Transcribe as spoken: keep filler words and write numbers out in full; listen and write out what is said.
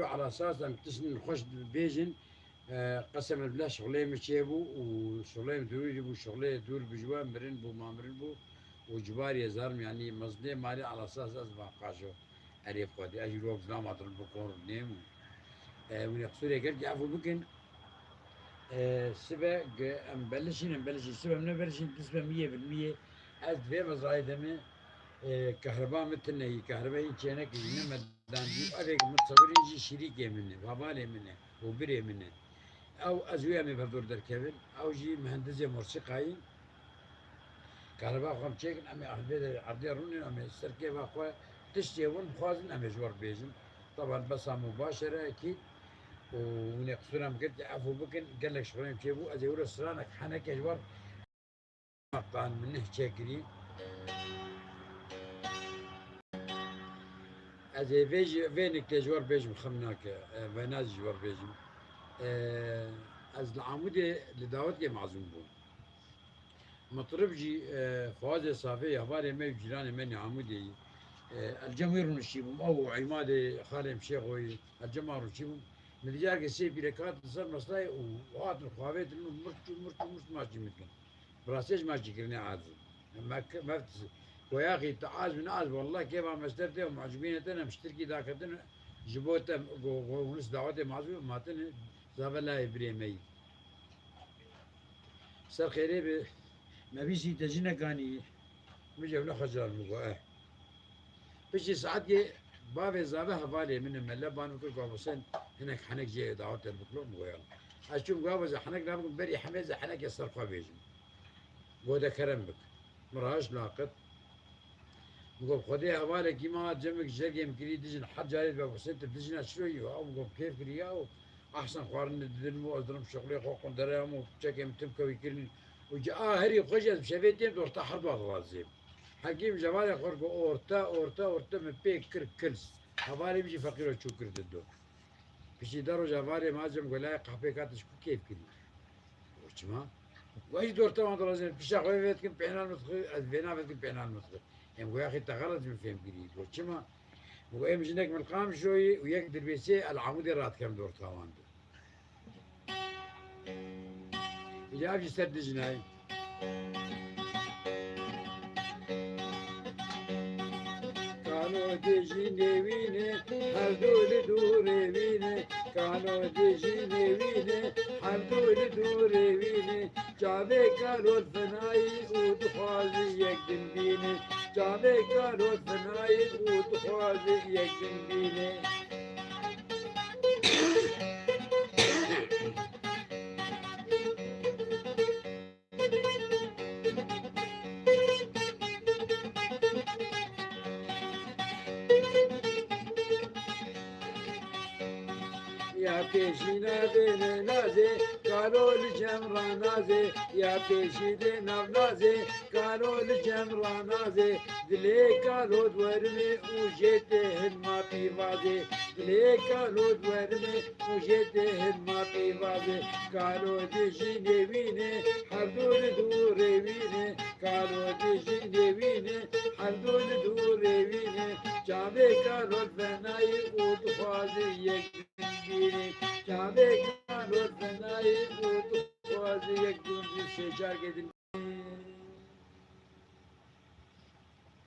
Ala esas em tiştin xweş bêjin, e, qesem billah şixulê min çêbû û şixulê min dirûrî bû, şixulê dûr bi ji we mirin bû, ma mirin bû û cibarî ez zarim, yanî mezdê malê ala esas ez va qajo erê xwedî, ez jî wek zilama dil bikon rûnêm û, e, hûn ê qisûrê kir ki efû bikin. E, sibe ge em belişîn, em belişîn, sibe em ne belişîn, tu sibe miyê bil miyê, ez divê mezrayê demê, e, kehreba min tune yî, kehreba yî çênekê yî, ne me dandî, evê min tewirîn jî şirîkê min e, hevalê min e û birê min e. Ew ez wê em ê bi hevdor derkevin, ew jî muhendisê mosîqayî. Kahreba xwe em çêkin, em ê erdê de, erdê rûnin, em ê ser kêfa xwe tiştê hûn bixwazin, em ê ji we re bêjin. Teban besa min baş e re ekîd û hûn ê qisûra min kir ki efû bikin, gelek ji xwe em çêbû, ez ê wilo stranek heneke ji we re tan min neh çêkirî. Ez ê vê jî, vê niktê ji we re bêjim, xem nake, e, vena jî ji we re bêjim. E, ez li Amûdê li dawetê mazûm bûm. Mitrib jî, e, Fuazê Safê hevalê me û cîranê me nê Amûdê yî. E, el cem wî rûniştî bûm. Ew û Îmadê xalê min Şêxoyî, el cem wan rûniştî bûm. Min dî carkê sê pîrek hatin ser meslayê û hatin xwe avêtin û mirç û mirç û mirç maçî min dikin. Bi rastî ji maçîkirinê aciz im. Me k-, me goyaxî tu aciz ne aciz, wallah kêfa me ji te re tê û mucibînê te ne, em ji Tirkî daketin ji bo te go, go, hûn dawetê mazû matin zave layê birê me yî. Ser xêrê be, me bîsî te jinek anî, min jî ew ne xecal min got, eh. Piştî saetkê bavê zave hevalê min e, mele ban min kir, got, Husên, hinek henek jê dawetê bikilo, min got, ya. Ez çûm, got, ez henek nabikim, berî hemê ez henekê ser xwe bêjim. Got, de kerem bik. Min raşt laqit. Min got, Xwedê hevalekî me hat cem min, ji cegê min kirî dijin, her carê dibe Husên, tu dijina çiro yî? Ew min got, kêf kirî ya û ehsen xwarin didin û ez dirim şixulê xwe qundere em û çekê min tim kewî kirin û ci a herî xweş ez bi şevê têm dorta her dua dixwazim. Hekî min ji hevalê xwe re got, orta, orta, orta min pê kir kils. Hevalê min jî feqîro çû kir dido. Piştî de roja hevalê min hat cem, got, layê qehpê ka tu ji ku kêf kirî? Got, çima? Got, ez dorta wan dilazim, pişta xwe vê dikim, pênan min dixwe, ez vêna vê dikim, pênan min dixwe. Em got, yaxî te xelet min fêm kirî. Got, çima? Got, em jinek min qam şoyî û yek dirbêsê el Amûdê radikem dorta wan de. Îca ev jî ser dijinayê. Kalo dijî nêwîne, her du li dûrê wîne. Kalo dijî nêwîne, her du li dûrê wîne. Çavê kalo finayî û dixwaze yek din bîne. Çavê kalo finayî û dixwaze yek din bîne. Ya pêşî nadêne nazê, kalo li cem ranazê. Ya pêşî dê nav nazê, kalo li cem ranazê. Dilê kalo dwerime û jê tê hin ma pîvazê. Dilê kalo dwerime û jê tê hin ma pîvazê. Kalo dijî nêwîne, her du li dûrê wîne. Kalo dijî nêwîne, her du li dûrê wîne. Çavê kalo venayî û dixwaze yek din bîne. Çavê kalo venayî û dixwaze yek din bîne. Sê çar gedin.